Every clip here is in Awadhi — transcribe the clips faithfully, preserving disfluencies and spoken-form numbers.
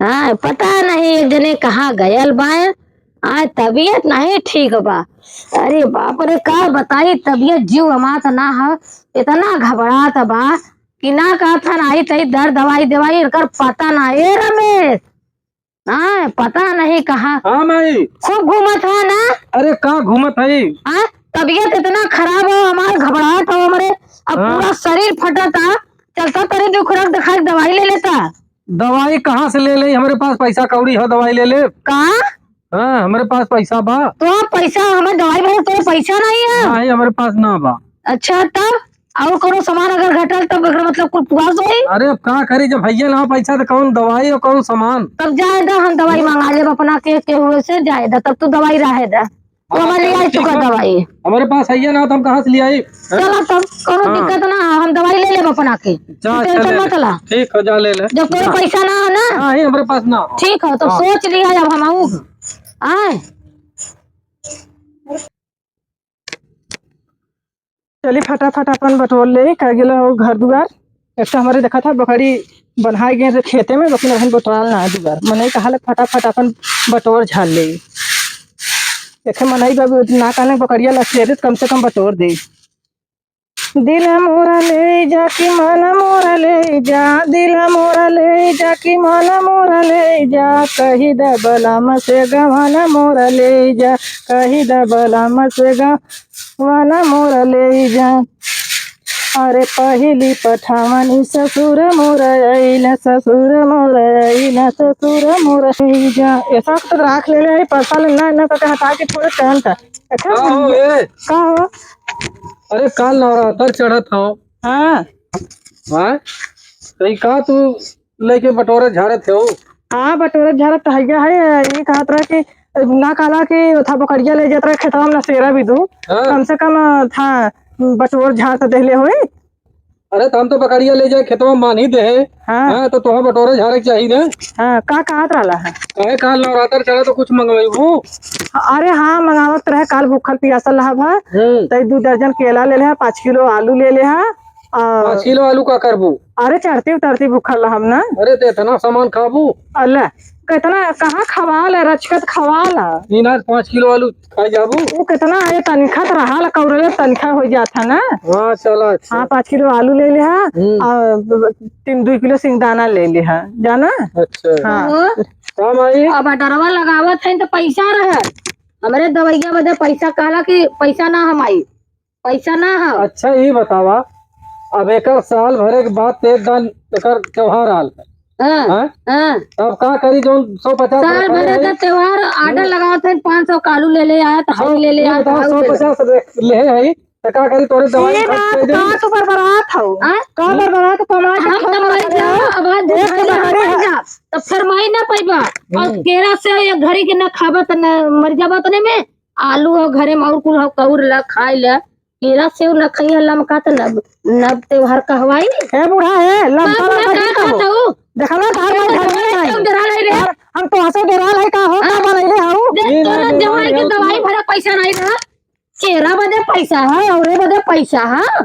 हाँ, पता नहीं एक जने कहाँ गयल बाय। आय, तबियत नहीं ठीक बा। अरे बाप रे, का बताई, तबियत जीव हमार त ना ह, इतना घबरात बा कि ना कहत हन आई तई दर दवाई देवाई, एकर पता ना। ए रमेश, हाँ, पता नहीं कहाँ। हाँ माई। खूब घूमत ह ना? अरे का घूमत हई? हाँ, तबियत इतना खराब हो हमार, घबराहट हो हमरे, अब हाँ। पूरा शरीर फटता। चलता तनी दुख रख दिखाई, दवाई ले लेता। दवाई कहाँ से ले ले? हमरे पास पैसा कौड़ी है, दवाई ले ले। का? हाँ, हमरे पास पैसा बा। तो पैसा, हमें दवाई भरे तो पैसा नहीं है। नहीं, हमरे पास ना बा। अच्छा, तब और कोनो सामान अगर घटल तब एकरा मतलब कुल पुआस होई? अरे अब का करी, जब भैया ना पैसा तो कौन दवाई और कौन सामान? तब जाए दा, हम दवाई मंगा लेब अपना के, के हुए से जाए दा, तब तू दवाई रहे दा। तो हाँ, हमारे लिए चलो, आई चुका ठीक है। दवाई। हमारे पास है ना, तो हम कहाँ से ले आई? हैं? चलो तब कोनो हाँ। दिक्कत ना, हम दवाई ले लेब अपना के। जा, तू tension चले। मत ला। ठीक है, जा ले ले। जब तोरे जा। पैसा ना हो ना। हाँ, ये हमारे पास ना हो। ठीक हो, तो हाँ। सोच लिया अब हम आऊ। आए। चली फटाफट अपन बटोर ले, का गेलो हो घर दुआर। एक तो हमारे देखा था बकरी बन्हाए गए रहे खेते में, लेकिन अभी बटोराल ना है दुआर। मनई कहा लग फटाफट अपन बटोर झाड़ ले। देखे मनई बाबू ना कहले बकरिया लसेरे तो कम से कम बटोर दे। दिल मोरा ले जा कि मन मोरा ले जा, दिल मोरा ले जा कि मन मोरा ले जा, कही द बलम से गवन मोरा ले जा, कही द बलम से गवन मोरा ले जा। अरे पहिली पठावनी ससुर मोर अइला, ससुर मोर अइला, ससुर मोर अइला। ऐसा तो राख ले ले, पैसा ले ना, ना तो हटा के थोड़े टहन था। अच्छा, का हो, ए? का हो? अरे काल नवरात्र चढ़त हो। हाँ। हाँ? तो ई का तू लेके बटोरे झाड़त हो? हाँ, बटोरे झाड़त तो हैया है, ये कहत रहा कि ना कहला कि था बकरिया ले जात रहे खेतवा में नसेरा भी दू। हाँ। कम से कम था बटोर झाड़ तो देले होई। अरे तो हम तो बकरिया ले जाए खेतवा में बांध ही दे। हाँ। हाँ, तो तोहर बटोरे झाड़े के चाही ना। हाँ, का कहत रहला है? कहे काल नवरात्र चढ़ा तो कुछ मंगवाई वो। अरे हाँ, मंगावत रहे, काल भूखल पियासल रहा भा। हम्म। तई दू दर्जन केला ले ले हा, पाँच किलो आलू ले ले हा। आ, पाँच किलो आलू का करबू? अरे चढ़ती उतरती भूखल रहब ना। अरे तो इतना सामान खाबू? अल्लाह, कितना कहाँ खवाल है, रचकत खवाल है। तीन आज पाँच किलो आलू खाई जाबू। वो कितना है, तनखा तो रहा ला, कौरले तनखा हो जात है ना। हाँ, चला, अच्छा। हाँ, पाँच किलो आलू ले ले हा, हम्म। और तीन, दो किलो सिंगदाना ले ले हा, जाना? अच्छा। हाँ। हाँ। का माई? अब अटरवा लगावत है तो पैसा रहे, हमरे दवाइया बदे पैसा कहला कि पैसा ना हम आई। पैसा ना हो। अच्छा, ई बतावा, अब एकर साल भरे के बाद ते एक दान एकर त्योहार आल है। हाँ, हाँ? हाँ। तब का करी, जौन सौ पचास साल रुपया भरे है? का त्योहार, order हम्म। लगावत है, पाँच सौ कालू ले ले आया, तो हाउ हम्म, ले ले ई आया, तो बतावा, हाउ सौ पचास ले ले। ले है, तो का करी, तोरे दवाई ये खर्च बात दे दे। का तू बरबरात हो? हाँ? का हम्म। बरबरात, कमाई के हम खा तो मर रहे जा, हो। अब आज एक दिन तो मर जा, तो फरमाई ना पैबा। और हम्म। केरा से एक घड़ी के ना खाबा, तो ना मर जाबा, उतने में आलू हो घरे में और कुल हो, कौर ला, खाई ला। केरा सेव न खइया, लमका त नब, नब त्योहार कहवाई। ए बूढ़ा, ए लमका बाप रे, लमका का की खात कहू? हऊ? देखा ना, धान में धनिया नहीं। एकदम डरा नहीं रे। यार, हम तो हंसे डरा है का हो, का हाँ? बनैले हऊ? देख, ये तोरा नहीं, जवान नहीं, के नहीं, दवाई नहीं। भरा पैसा नहीं रहा। केरा बदे पैसा है, औरे बदे पैसा है।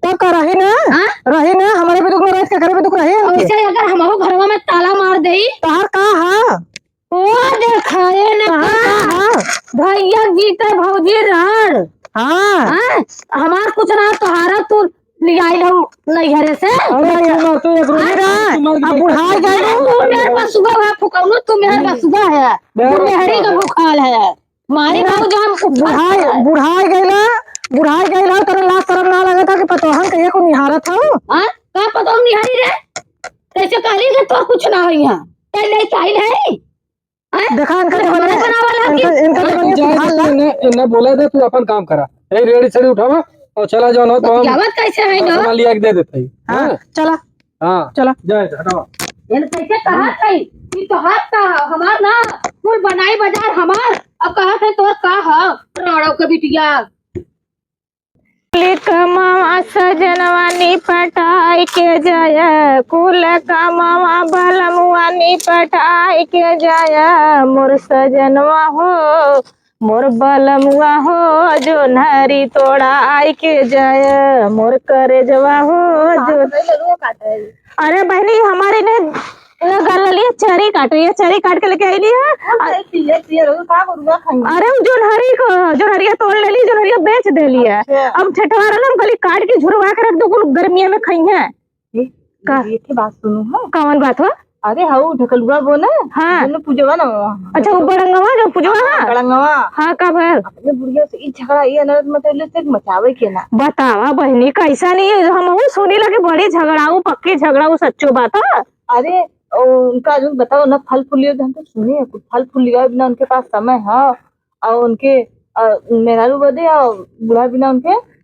तब का रही ना? हाँ? रही ना, हमारे भी दुख में रही, केकरे भी दुख रही है। वैसे अगर हमहू घरवा में ताला मार देई। तहार का है? ओ देखाए न कहाँ का, कहाँ? भैया जीते भौजी रहन। हाँ। हाँ? हमार कुछ ना, तोहारा तू लियाइल हऊ नैहरे से। अरे, तू मार, तू एक रोटी हाँ? खा, तू मार के अब बैठ बुढ़ाई जा। गए। तू मेहर बसुआ है, फुकौनो, तू मेहर हम्म। बसुआ है। मेहर तू मेहरी बसुआ का है। भूखाल है। मारी ना, बाबू जो हम बुढ़ाई, बुढ़ाई गइला, बुढ़ाई गइला, तोरा लाज शरम ना लगत है कि पतोहन के एको निहारत हऊ? हाँ? का पतोह निहारी रे? कैसे कहली कि तोर कुछ ना होई है? कैले चाहिल है? हैं? देखा, इनका तो जमाना बनावल है कि इनका, इनका जमाना जाए सुधार दे, ला। इन्हें, इन्हें बोला दे, तू अपन काम करा। यही रेड़ी सेड़ी उठावा और चला जाओ ना, तो हम बतियावत कैसे है ना? सामान लिया के दे देते हैं। हाँ, हाँ? चला। हाँ, चला। जाए दे, हटावा। इन्हें कैसे कहा था कि तोहार का, हमार ना, कुल बनाई बाजार हमार, अब कहा थे तोर का ह, राणव के बिटिया। कुल कमवा सजनवा निपटाई के जाया, कुल कमवा बलमुआ निपटाई के जाया, मोर सजनवा हो, मोर बलमुआ हो, जो नारी तोड़ाई के जाया, मोर करेजवा हो, जो अरे बहनी, हमारे ने लगा लेली है चरी काटे, ये चरी काट के लेके आइली है। कौन सा पियर पियर हो, का गोरुआ खाई? अरे, उ जोनहरी को, जोनहरिया तोड़ लेली, जोनहरिया बेच देली है। अच्छा। अब ठेठवा रहल, हम कहली, "काट के झुरवा के रख दो, कुल गर्मिया में खइहें।" ए, का? ये के बात सुनू है। कौन बात हो? अरे, हऊ ढकलुआ बो ना? हाँ। जोन पूजवा ना वहाँ। अच्छा, वो बड़ंगवा जो पूजवा हाँ, है? बड़ंगवा। हाँ, का भयल? अपने बुढ़िया से ई झगड़ा, ई अनर्थ मतलब ले से मचावे के ना। बतावा बहिनी, कैसा नहीं है? हम वो सुनी लगे बड़ी झगड़ाऊ, पक्की झगड़ाऊ, सच्चो बात है। अरे, ओ, उनका जो बताओ ना, फल फूल लियो, हम तो सुने हैं, कुछ फल फूल लिया बिना उनके पास समय है, और उनके, अ, मेहरारू बदे और बूढ़ा बिना उनके।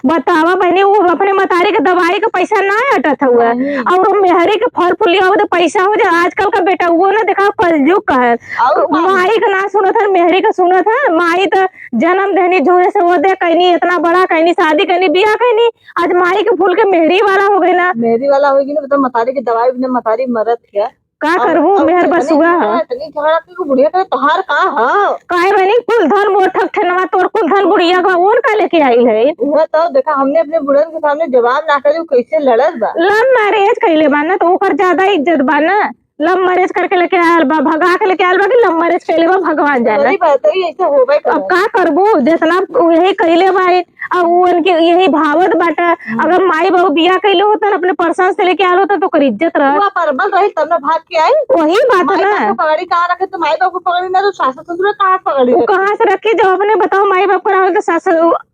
बतावा बहिनी, वो अपने मतारी के दवाई के पैसा ना अटत हुआ, नहीं। और वो मेहरी के फल फूल लिया, वो तो पैसा हो जाए। आजकल का बेटा वो ना देखा, कलयुग का है, और का माई का ना सुनत है, मेहरी का सुनत है। माई तो जन्म देनी, जोहे से वो दे कहनी, इतना बड़ा कहनी, शादी कहनी, बियाह कहनी, आज माई के भूल के मेहरी वाला हो गई ना। मेहरी वाला हो गई ना, तो मतारी के दवाई बिना मतारी मरत है। का अब, करबू, अब मेहर इतनी बसुआ झगड़ा, ह। इतनी झगड़ा के बुढ़िया करे, तोहार का ह? काहे बहिनी, कुल धन मोर ठक ठेनवा, तोर कुल धन बुढ़िया का, ओन का लेके आइल है? उहे तो देखा, हमने अपने बुढ़न के सामने जवाब ना करे, उ कैसे लड़त बा? Love marriage कइले बा ना, तो ओकर ज्यादा इज्जत बा ना। Love marriage करके लेके आयल बा, भगा के लेके आयल बा कि love marriage कइले बा, भगवान जाने। सही बात है, ये ऐसे होबे अब करे। का करबू, जितना यही कइले बा, अब उ उनके यही भावत बाटे। हम्म। अगर माई बाबू बियाह कइले होतन, अपने परसन से लेके आल होतन, तो ओकर इज्जत रहत। बुआ परबल रही, तब ना भाग के आई। वही बात माई ना। बाप को पगड़ी कहाँ रखे, तो माई बाप को पगड़ी ना, तो सास ससुर कहाँ पगड़ी उ रखे? कहाँ से रखी? जब अपने बताओ, माई बाप को ना हो, तो सास,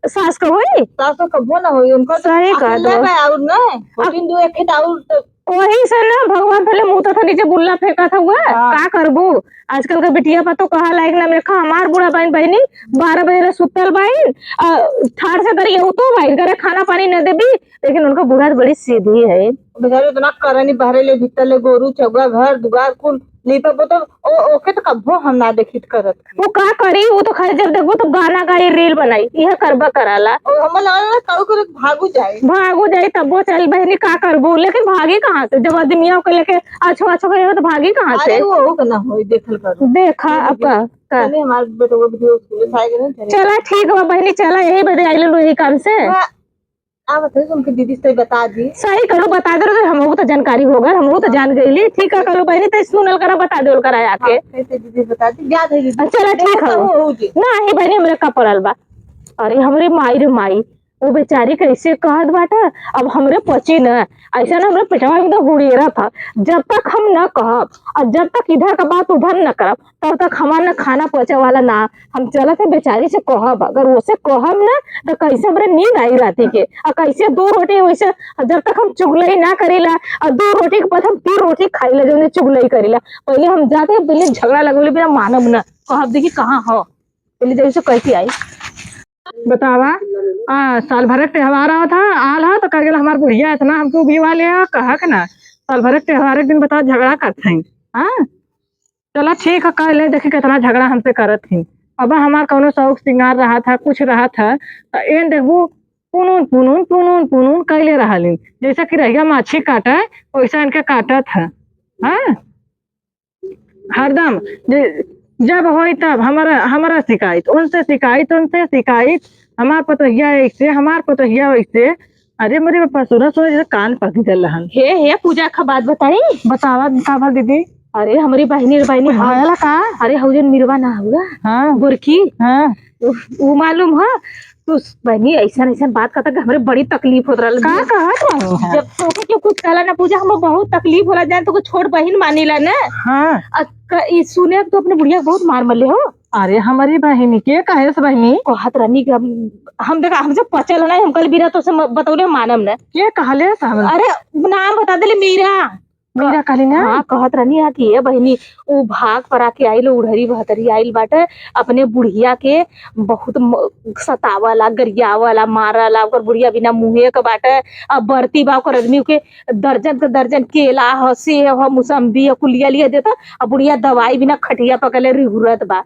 सास का होई? सास तो कबो ना होई, उनको तो सही कह अकेले दो। बा, और ना, अब तीन दो एक खेत और तो वही से ना भगवान पहले मुँह तो नीचे बुल्ला फेंका था हुआ। हाँ। का करबू? आजकल का बिटिया पा तो कहा लायक ना, मेरे खा हमार बूढ़ा बहिन, बहिनी बारह बजे ले सुतल बाइन, अ, ठाड़ से करी उठो बाइन, करे खाना पानी न देबी, लेकिन उनका बूढ़ा तो बड़ी सीधी है। बेचारे इतना करनी बहरे ले भीतर ले गोरू चौगा घर दुआर कुल लीपे पोते, ओ, ओके तो कब्बो हम ना देखित करत। वो का करी, वो तो खाली जब देखबो तो गाना गाई, reel बनाई, यह करबा कराला। ओ, हमर लगा ना करू करू भागू जाए। भागू जाए तब्बो चल बहिनी का करबो, लेकिन भागी कहाँ से जब आदमिया के लेके अच्छो अच्छो करे तो भागी कहाँ से? अरे वो हो ना होई, देखल करू। देखा अब का, का? चले हमार बेटवा video स्कूल से आए गए, चले। चला ठीक बा बहिनी, चला यही बदे आइल लो यही काम से। हाँ। आ बताइए, उनके दीदी से बता दी। सही करो, बता दे रहे, हमहू तो जानकारी हो गए, हमहू तो जान गईली। ठीक है, करो बहनी, तो सुनल करा, बता देवल करा आके। हाँ, कैसे दीदी बता दी, याद है दीदी। अच्छा, ठीक है। हो, हो जी। ना, ही बहनी, हमरे का पड़ल बा। अरे, हमरे माई रे माई, वो बेचारी कैसे कहत बाटे, अब हमरे पची न, ऐसा ना हमरे पेटवा में तो हुड़ेरा था। जब तक हम न कहब, और जब तक इधर का बात उधर न करब, तब तक हमार न खाना पचे वाला ना। हम चलत है बेचारी से कहब, अगर ओसे कहब ना तो कैसे हमरे नींद आई राती के, और कैसे दो रोटी वैसे, जब तक हम चुगलई ना करीला और दो रोटी के बाद हम तीन रोटी खाईला, जौने चुगलई करीला। पहले हम जाते हैं, पहले झगड़ा लगौले बिना मानब ना, कहब देखी कहाँ हो, पहले जैसे कह के आई। बतावा, आ, साल भर के त्योहार आवत है, आल है तो कह गेल हमार बुढ़िया इतना हमके उबिवा ले आ, कहा के ना, साल भर के त्योहार एक दिन बतावा झगड़ा करत हैं, हाँ? चला ठीक है, कह ले, देखी कितना झगड़ा हमसे करत ही। अब हमार कौनो शौक सिंगार रहा था, कुछ रहा था, तो एन देखबू, पुनून, पुनून, पुनून, पुनून कैले रहलिन। जैसे कि रहिया माछी काटे, वैसा इनके काटत है। हाँ? हरदम, जे, जब होई तब हमारा, हमारा शिकायत, उनसे शिकायत, उनसे शिकायत, हमार पतोहिया ऐसे, हमार पतोहिया वैसे। अरे मोरे बापा, सुना, सुना, जैसे कान पकड़ गल रहन। हे, हे, पूजा का बात बताई? बतावा, का बात दीदी? अरे, हमरी बहिनी रे बहिनी, कुछ हाँ। भयल का? अरे, हऊ जन मिरवा ना हुआ? हाँ। गोरकी? हाँ। उ, उ मालूम है? तू बहिनी, ऐसन, ऐसन बात कहता कि हमरे बड़ी तकलीफ होत रहल। का कहत रहू है? जब तोके क्यों कुछ कहला ना पूजा, हमको बहुत तकलीफ होला, जान तो छोट बहिन मानीला ना। हाँ। आ, क-, ई सुने तो अपने बुढ़िया के बहुत मार मरले हो। अरे, हमरी बहिनी के कहेस बहिनी? कहत रहनी कि हम, हम देखा, हमसे पचल नहीं, हम कल बिना तो से म-, बतौले मानम न। के कहले से हम? अरे, नाम बता देले, मीरा। मीरा कहली ना? हाँ, कहत रहनी है कि ए बहिनी, उ भाग परा के आइल, उढ़री बहतरी आइल बाटे, अपने बुढ़िया के बहुत म-, सतावला, गरियावला, मारला, ओकर बुढ़िया बिना मुँहे के बाटे, अब बरती बा ओकर आदमी के दर्जन के दर्जन केला ह, सेब ह, मुसम्बी ह, कुलिया लिया देता, अब बुढ़िया दवाई बिना खटिया पकड़ले रिहुरत बा।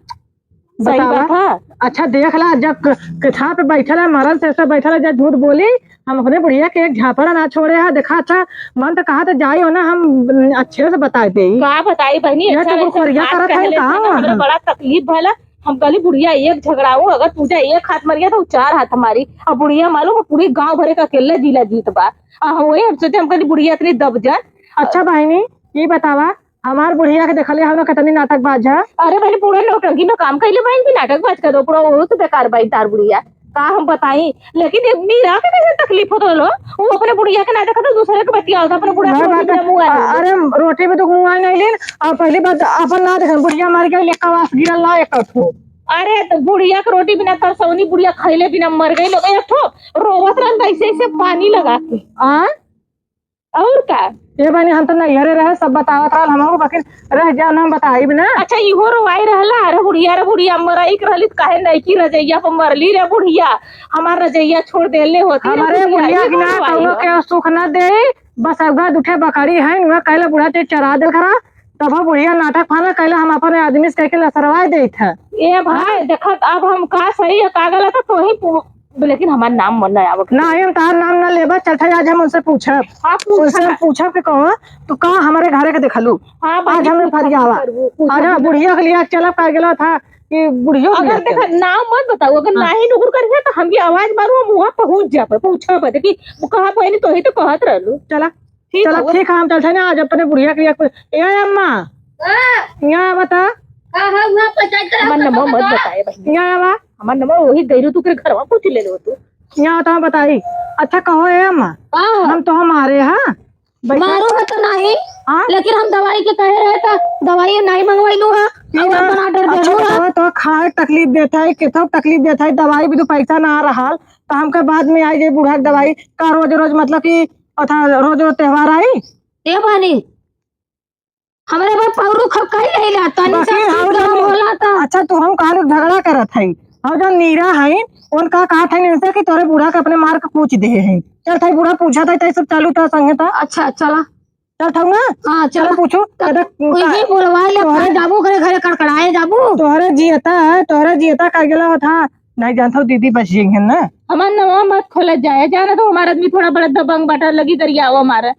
सही बतावा। बात है। अच्छा, देख ला, जब क-, कथा पे बैठल है, मरल से ऐसे बैठल है, जब झूठ बोली, हम अपने बुढ़िया के एक झापड़ ना छोड़े है। देखा, अच्छा, मन तो कहा तो जाई हो ना, हम, उम, अच्छे से बताई देई। का बताई बहिनी, ये अच्छा तो वैसे कुरकुरिया बात करत है, कहले कहाँ से ना, वहाँ? हमरा बड़ा तकलीफ भला। हम कहली, "बुढ़िया एक झगड़ाऊ, अगर पूजा एक हाथ मरिया तो उ चार हाथ मारी।" अब बुढ़िया मालूम है, पूरी गाँव भरे का अकेले जिला जीत बा। आ, हम वही हम सोचे, हम कहली, "बुढ़िया इतनी दबजन।" अच्छा बहिनी, ई बतावा, हमार बुढ़िया के देखले हौ ना, कितनी नाटकबाज है। अरे बहन, पूरा नौटंकी में काम कइले बहन, की नाटकबाज कर दो, पूरा ओहू से बेकार बहन तार बुढ़िया। का हम बताई, लेकिन ये मीरा के कैसे तकलीफ होत रहलो, वो अपने बुढ़िया के ना देखत, दूसरे के बतियावत, अपने बुढ़िया के वही रोटी बात है। बिना मुँह आ नहीं। अरे रोटी में तो मुँह आ नहीं लेन, और पहली बात अपन ना देखन, बुढ़िया मर गई, एक आवास गिरल ना एक ठो। अरे तो बुढ़िया के रोटी बिना तरसौनी, बुढ़िया खैले बिना मर गई लोग, एक ठो रोवत रहन ऐसे ऐसे पानी लगा के। आ? और का? ए बहिनी, हम तो नैहरे रहे, सब बतावत रहल हमहू, बाकी रह जा ना, हम बताइब ना। अच्छा, इहो रोवाई रहला, "अरे बुढ़िया, रे बुढ़िया, मरई के रहली त काहे नइकी रजइया पर मरली रे बुढ़िया, हमार रजइया छोड़ देले होती रे हमरे बुढ़िया, बुढ़िया इहो के ना रोवाई कौनो हो।" के सुख ना दे, बस अगुआ दुठे बकरी है, उहे कहले बुढ़ा ते चरा देल करा, तब बुढ़िया नाटक फाना कहले हम अपन आदमी से कह के लसरवाए देत है। ए भाई, देखत अब हम का सही है, का गलत है, तो ही पू-, लेकिन हमार नाम मन ना आवत। नहीं, हम तार नाम ना लेबा। चल, ठहर, आज हम उनसे पूछब। हाँ, पूछा। उनसे हम पूछब कि कहो, तू का हमारे घरे के देखलू? हाँ, आज बहिनी, हमें पूछा फरियावा। करबू, पूछा आज हम करबू। बुढ़िया के लिए चलब का गेला था कि बुढ़ियो के अगर लिए देखा, चलब। नाम मत बताओ, अगर हाँ। नाही नुकुर करिए तो हम भी आवाज मारू, हम वहाँ पहुँच जाबे, पूछब, देखी, वो कहाँ पहली तो ही तो कहत रहलू। चला, ठीक चला, है, ठीक है, हम चलते हैं ना, आज अपने बुढ़िया के लिए कुछ। ए अम्मा, हाँ। यहाँ बता। का है, वहाँ पंचायत करे, हमार नंबर मत बताए बहिनी। यहाँ आवा। हमार नंबर वही गैरू तू के घरवा पूछ ले लो तू। यहाँ तो बताई। अच्छा कहो ए अम्मा। का? हम तो हमारे हाँ। बैठा मारो है तो नहीं, हाँ? लेकिन हम दवाई के कहे रहे तो दवाई नहीं मंगवाइलू है। नहीं अब ना। बना डर अच्छा देलू है। बताओ तो खाए तकलीफ देता है, कितना तकलीफ देता है, दवाई भी तो पैसा ना आ रहा, तो हमके बाद में आई जाए बूढ़ा के दवाई का रोज रोज मतलब कि अथा रोज रोज त्योहार आई। ए बहनी, हमरे पर पौरू ख-, कई लेला, तनी सा बाकी कुछ हम काम जब होला त। अच्छा, तू हम कहाँ लोग झगड़ा करत हई? हम जौन नीरा हई, उनका कहत हई इनसे कि तोरे बूढ़ा के अपने मार के पूछ दे हई। चल, थाई बूढ़ा पूछा था, तई सब चालू था संगे था। अच्छा, चला। चल, थाऊ ना? हाँ, चला चला। पूछू। त अरे, वही का-, बोलवा ले, अपना तोहरे जाबू घरे, घरे कड़कड़ाए जाबू। तोहरे जियता है, तोहरे जियता का गेला होत, हाँ। नहीं जानत हो, दीदी बच जाइहन ना। हमार नवा मत खोला जाए, जाना तो हमार आदमी थोड़ा बड़ा दबंग बाटा, लगी गरियावा मारे।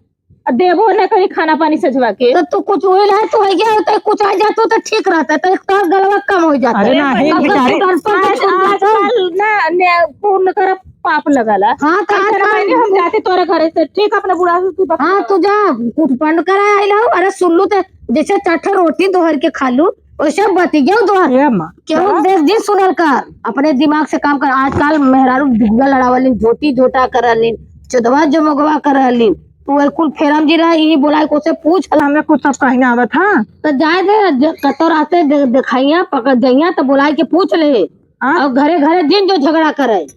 आ देबो ना कहीं खाना पानी सजवा के। तो तू कुछ वही ला, तू है क्या होता है, कुछ आ जातो तो ठीक रहता है, तो एक तो गलवा कम हो जाता अरे है। नहीं, अब बेचारी। तो तू डर पर आज, छोड़ देता। आजकल ना, ने, पूर्ण कर पाप लगाला। हाँ, तो ऐसा आजकल ना, हम जाते तोरे घरे से, ठीक, अपने बुढ़ा से तू बता। हाँ, तू जा, कुछ बंद करा आइल हो। अरे सुन लू तो, जैसे चार ठो रोटी दोहर के खा लू, वैसे बतिया दोहर। ए माँ। केहू का? दस दिन सुनल कर, अपने दिमाग से काम कर। आजकल मेहरारू दुगुआ लड़ावलिन, झोटी झोटा करलिन, चोदवा जमगवा करलिन। तू ए कुल फेरम जी रहा, यही बोलाई को से पूछ। हमें कुछ सब कहना आवत, हाँ? तो जाए दे, ज-, कतो रास्ते दे-, देखाइया, पकड़ जइया, तो बोलाई के पूछ ले। हाँ? और घरे घरे दिन जो झगड़ा करे।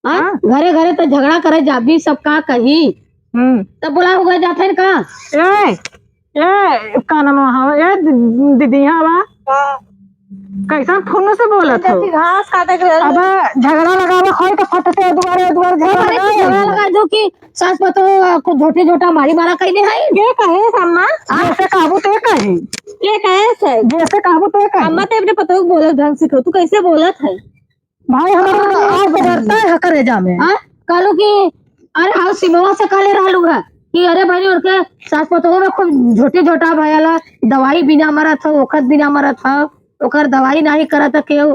हाँ? हाँ? घरे घरे तो झगड़ा करे जाबी, सब का कही? हम्म। तब बोला होगा जाते हैं का? ए, ए, का नाम है? ए, दि-, दीदी, यहाँ बा। हाँ। कैसन फोन से बोलत हो? जैसे घास काटे के रहल। अब झगड़ा लगावे खोई तो फट से दुआरे, दुआरे झगड़ा अरे, लगावे। झगड़ा लगा जो कि सास पतोह को झोटी झोटा मारी मारा कइले है। के कहे अम्मा? हाँ। जैसे कहबू ते कही। के कहे से? जैसे कहबू ते कही। अम्मा ते अपने पतोह को बोलत ढंग सिखो, तू कैसे बोलत है? भाई, हमारा तो आज डरता है करेजा में। हाँ? कहलू कि अरे, हाँ, सिमवा से कहले रहलू है कि अरे भाई, उनके सास पतोह में खूब झोटी झोटा भयला, दवाई बिना मरत हो, ओकर बिना मरत हो, ओकर दवाई नहीं करत है केहू।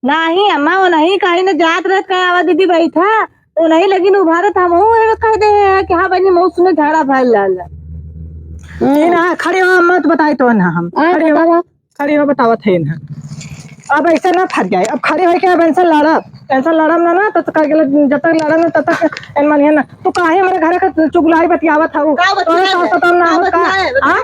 नहीं अम्मा, वो नहीं कहीं न जात रहत, कहे, "आवा दीदी, बैठा।" वो नहीं, लेकिन उभारत हम वो है, कह दे है कि हाँ बहनी, मऊ सुने झगड़ा भयल रहल है। ये ना, खड़ी हो, मत बताई तो ना हम। हाँ, खड़ी हो। बतावा। खड़ी हो, बतावत है इन्हें। अब ऐसे ना फट जाए, अब खड़ी होके अब इनसे लड़ब, इनसे लड़ब ना, ना, तब तक गेले, जब तक लड़ब ना, तब तक इन मानिए ना। तू काहे हमारे घर का चुगलाई बतियावत हऊ? का बतियाए? तोरे सास पतोह ना का हो का? बतियाए? हाँ?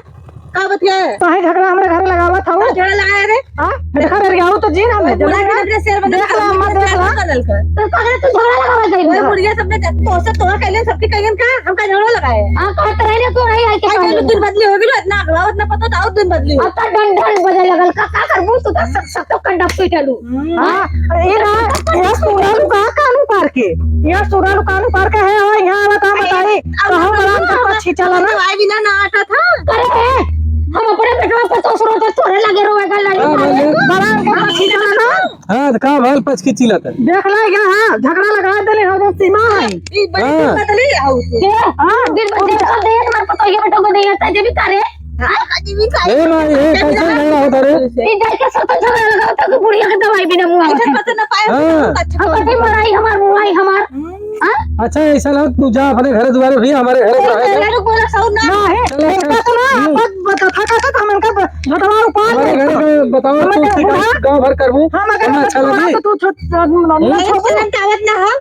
का बतियाए? काहे झगड़ा हमारे घर लगावत हऊ? का झगड़ा लगाए रे? हाँ? देखा रे, आओ तो जी ना, मैं बुढ़ा के अपने शेर बना देख ला, मत देख ला। बदल कर। तो काहे तू झगड़ा लगावत गई? वो बुढ़िया सबने तो से तोहर कहले, सबके कहले का? हम का झगड़ा लगाए? हाँ, कहत रहे तू नहीं आई के आई कहले। दिन बदली हो गई, इतना अगला, उतना पता था, और दिन बदली हो। अब तो डंडा बजे लगल, का, का करबू तू तो सब, सब तो कंडा पीटलू। हम्म। हाँ, ये ना, ये सुनल का कानू पार के, ये सुनल कानू पार के है, और यहाँ आवा तो हम बताई, अब कहूँ हम बड़ा हम तो पक्षी चला ना। दवाई बिना ना आटा था। करे है, हम अपने बेटवा पर तो सुनो तो तोरे लगे रोएगा, लगे हाँ, मारे। बोले। बड़ा हम तो पक्षी चला ना। हाँ, तो का भल पचकी चिल्लात है? देख ला, यहाँ, हाँ, झगड़ा लगा देले हो, वो सीमा है। ई बड़ी हाँ। दिक्कत नहीं है उसको। के? हाँ, दिन भर देखो, देख, मार पतोहिया बेटों को नहीं आता, जब भी करे। हाँ, जब भी करे। ए माँ, ये कैसे झगड़ा होता रे? ई जाके सतत झगड़ा लगा होता कि बुढ़िया के दवाई बिना मुआ इधर होता। पता ना पाए, हाँ। अच्छा हम कथी मराई हमार, मुआई हमार। हम्म। हाँ? अच्छा, ऐसा ना, तू जा अपने घर दुआरे भी, हमारे घर पर रहे। मेहरारू बोला सौ ना। नहीं, चलो, इनका तो ना, हम्म। बत-, बत-, था का तो हम इनका ब-, बतवा उपाड़ हमारे लेंगे। घर का बताओ, हमें तू क्या सिखाई, बुढ़ा? गाँव भर करबू, हम अगर हमें अच्छा बतवा लगी। तो तू छोट, नहीं, छोट, शर्म आवत ना हो।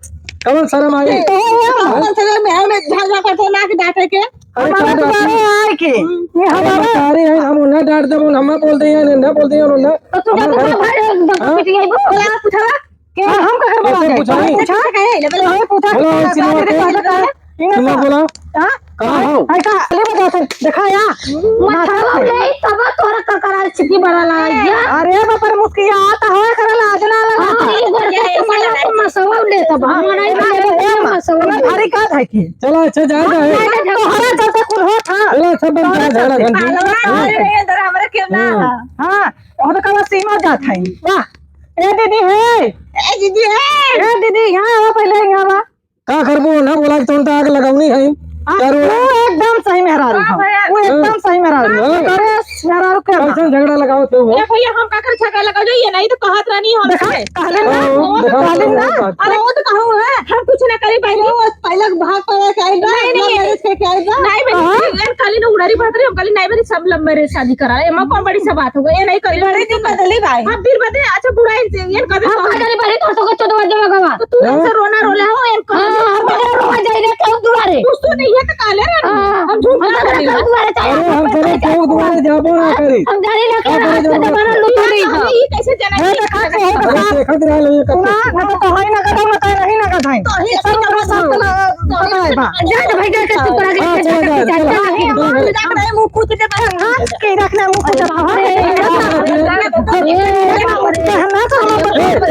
कौन शर्म आई? तो हो, हो। कौन शर्म है? हमें झाल झाल करते ना कि डांटे के। अरे, हमारे कहाँ डांटे? दुआरे आए के। हम्म। ये अरे, हमारा बता रहे हैं, हम उन्हें डांट देबो, हम बोल दे, ना बोल दे, ना। तो तू हमारे डांट घर दे, भाई, हाँ? पिटिए, बोला, पूछा। के हम का करबो ऐसे आगे? पूछा नहीं। पूछा? पूछा? बोला, बोला, सिनेमा बोला, के? बोला, बोला। सिनेमा बोला। हाँ? कहाँ हो? ऐसा खाली बजा से देखा या? मथवा ले तब तोरा ककरा चिट्ठी बड़ा लगा। अरे बाप रे, मुस्किया आता हो, एकरा लाज ना लगा। हाँ, ये गोर के तुम्हारा तो मसवा ले तब। हाँ, नहीं, नहीं, नहीं, मसवा ले। भारी का था कि? चलो, अच्छा, जा, जा, है। तोहरा चलते कुल होत है। चलो, अच्छा, बंद करो, झगड़ा घंटी। पालवा, अरे, इधर हमारे क्यों ना? हाँ। हाँ, और तो कल सीमा जात है। वाह। ए दीदी, हे। ए दीदी, हे। ए दीदी, यहाँ आवा, पहले यहाँ आवा। का करबो ना, बोला कि तुम तो आग लगावनी है। आ, चारों वो एकदम सही मेहरारू हाँ है। भैया। वो एकदम हाँ। सही मेहरारू है। हाँ। करे मेहरारू के ना। कैसन झगड़ा लगावत हो? ये भैया, हम का कर झगड़ा लगाओ? ये नहीं तो कहत रहनी हम देखा, से। कहले ना, हाँ, वो तो देखा, कहले ना। देखा। अरे वो तो कहूँ है, हम कुछ ना करी बहनी। वो पहले भाग पड़ा के आइल बा, नहीं, नहीं, love marriage करके आइल बा। नहीं, बहनी, हाँ। ये खाली ना उड़ारी बात रही, हम खाली नहीं, बहनी, सब love marriage शादी करा। ये माँ कौन बड़ी सा बात हो गई, ये नहीं करी। बड़ी दिक्कत है भाई। हम फिर बदे, अच्छा, बुरा इनसे, ये कभी हम कौन का करे बहनी, तो सो को चोदवा जमा गवा। तो तू हाँ। इनसे रोना रोला हो, इनको हाँ, हम बड़े रोवा जाई रे, क्यों दुआरे? कुछ तो नहीं है तो काले रे। हाँ, हम झूठ हम ना तो बोली। क्यों दुआरे चाहे? अरे, हम चलो क्यों दुआरे जाबो ना करी। हम जाने ना का क्या करे रास्ता जरूरत जमाना है? लुटो नहीं हम। ये कैसे जना है? देखा, देखा। अरे, देखत रह लो, ये कब सुना, ना तो तोहई ना कदम, ना तो नहीं ना कदम। तो ही सब तरह से पता है बा। जा तो भाई, जा के चुप रह, हाँ, जा, चलो, जा, जा, चलो। जा, जा। मुंह फूट के बैठा। हाँ, के रखना मुंह फूट रहा है। कहना तो हम ए, ए,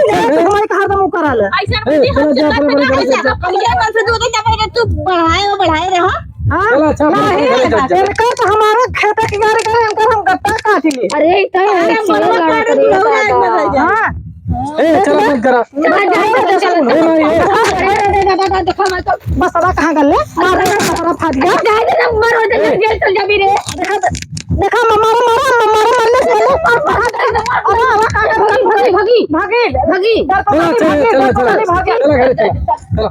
ए। हमारे घर में मुंह करा ले। ऐसा ए, चलो, जा, अपने, अपने घर से जा। पहले कल से दो दिन जब तू बढ़ाए हो, बढ़ाए रहो। हाँ? चलो, अच्छा, अपने, नहीं, अपने घर से जा। इनका तो हमारा खेत की गाड़ी करे, इनका हम गत्ता काट लिए। अरे, तो अरे, ऐसे मरवा लड़ा काट करेगा दिया, दादा। हाँ। ए, चला मत करा। चला, जाए दे, चला। ए, नहीं, ए। अरे, अरे, दादा, दादा, देखो मत। बस अब कहाँ गल ले? मार दे, बस अब फाट गया। जाए दे ना, मर हो जाए, जेल चल जाबी रे। देखा, देखा, मारो, मारो, मारो, मारो, मार ले, मार ले। अरे, अरे, कहाँ गल? भागी, भागी, भागी। भागी। भागी। चला, चला, चला, चला। भागी। चला, घरे चला। चला।